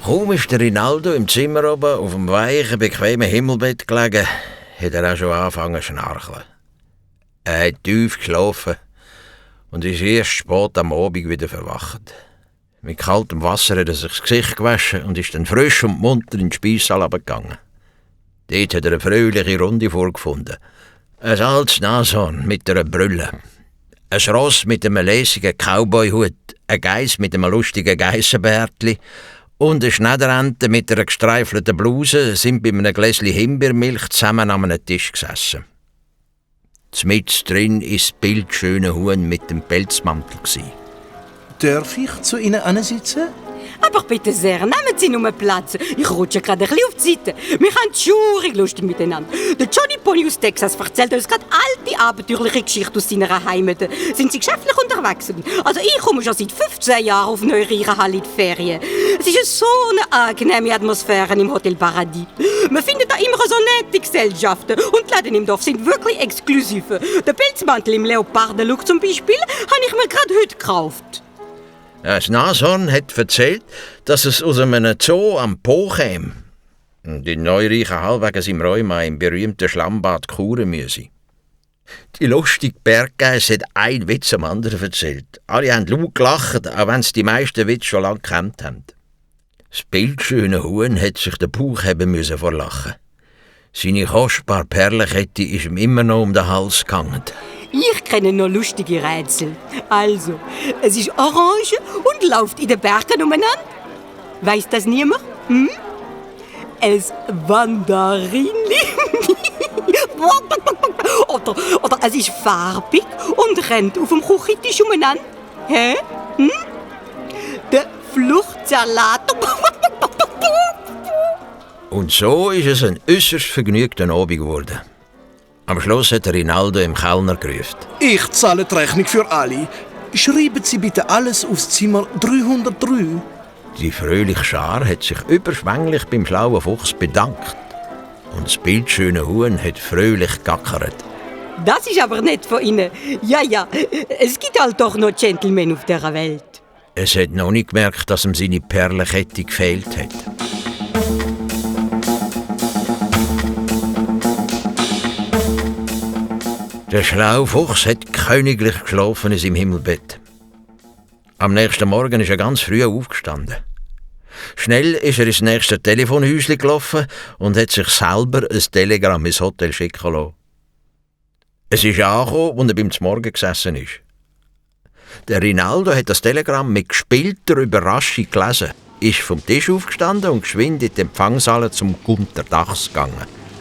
Kaum ist der Rinaldo im Zimmer oben auf dem weichen, bequemen Himmelbett gelegen, hat er auch schon angefangen zu schnarchen. Er hat tief geschlafen und ist erst spät am Abend wieder verwacht. Mit kaltem Wasser hat er sich das Gesicht gewaschen und ist dann frisch und munter in den Speissaal gegangen. Dort hat er eine fröhliche Runde vorgefunden. Ein altes Nashorn mit einer Brille, ein Ross mit einem lässigen Cowboyhut, ein Geiss mit einem lustigen Geissenbärtli und eine Schneiderente mit einer gestreifelten Bluse sind bei einem Gläschen Himbeermilch zusammen an einem Tisch gesessen. Zmitz drin war das bildschöne Huhn mit dem Pelzmantel. Darf ich zu Ihnen ansitzen? Aber bitte sehr, nehmen Sie nur Platz. Ich rutsche gerade ein bisschen auf die Seite. Wir haben schurig lustig miteinander. Der Johnny Pony aus Texas erzählt uns gerade alte, abenteuerliche Geschichten aus seiner Heimat. Sind Sie geschäftlich unterwegs? Also ich komme schon seit 15 Jahren auf Neu-Reichenhall in die Ferien. Es ist so eine angenehme Atmosphäre im Hotel Paradies. Man findet da immer so nette Gesellschaften und die Läden im Dorf sind wirklich exklusiv. Den Pelzmantel im Leopardenlook zum Beispiel habe ich mir gerade heute gekauft. Das Nashorn hat erzählt, dass es aus einem Zoo am Po käme und in Neu-Reichenhall wegen seinem Rheuma im berühmten Schlammbad kuren müsse. Die lustige Berggeiss hat einen Witz am anderen erzählt. Alle haben laut gelacht, auch wenn sie die meisten Witze schon lange gekannt haben. Das bildschöne Huhn hat sich den Bauch haben müssen vor Lachen. Seine kostbare Perlenkette ist ihm immer noch um den Hals gehangen. Ich kenne noch lustige Rätsel. Also, es ist orange und läuft in den Bergen umeinander. Weiss das niemand? Es Mandarinli. oder es ist farbig und rennt auf dem Küchentisch umeinander. Hä? Der Fluchtsalat. Und so ist es ein äußerst vergnügter Abend geworden. Am Schluss hat Rinaldo im Kellner gerufen. Ich zahle die Rechnung für alle. Schreiben Sie bitte alles aufs Zimmer 303. Die fröhliche Schar hat sich überschwänglich beim schlauen Fuchs bedankt. Und das bildschöne Huhn hat fröhlich gackert. Das ist aber nett von Ihnen. Ja, es gibt halt doch noch Gentlemen auf dieser Welt. Es hat noch nicht gemerkt, dass ihm seine Perlenkette gefehlt hat. Der schlaue Fuchs hat königlich geschlafen in seinem Himmelbett. Am nächsten Morgen ist er ganz früh aufgestanden. Schnell ist er ins nächste Telefonhäuschen gelaufen und hat sich selber ein Telegramm ins Hotel schicken lassen. Es ist angekommen, als er beim Morgen gesessen ist. Der Rinaldo hat das Telegramm mit gespielter Überraschung gelesen, ist vom Tisch aufgestanden und geschwind in die Empfangshalle zum Gunter Dachs gegangen.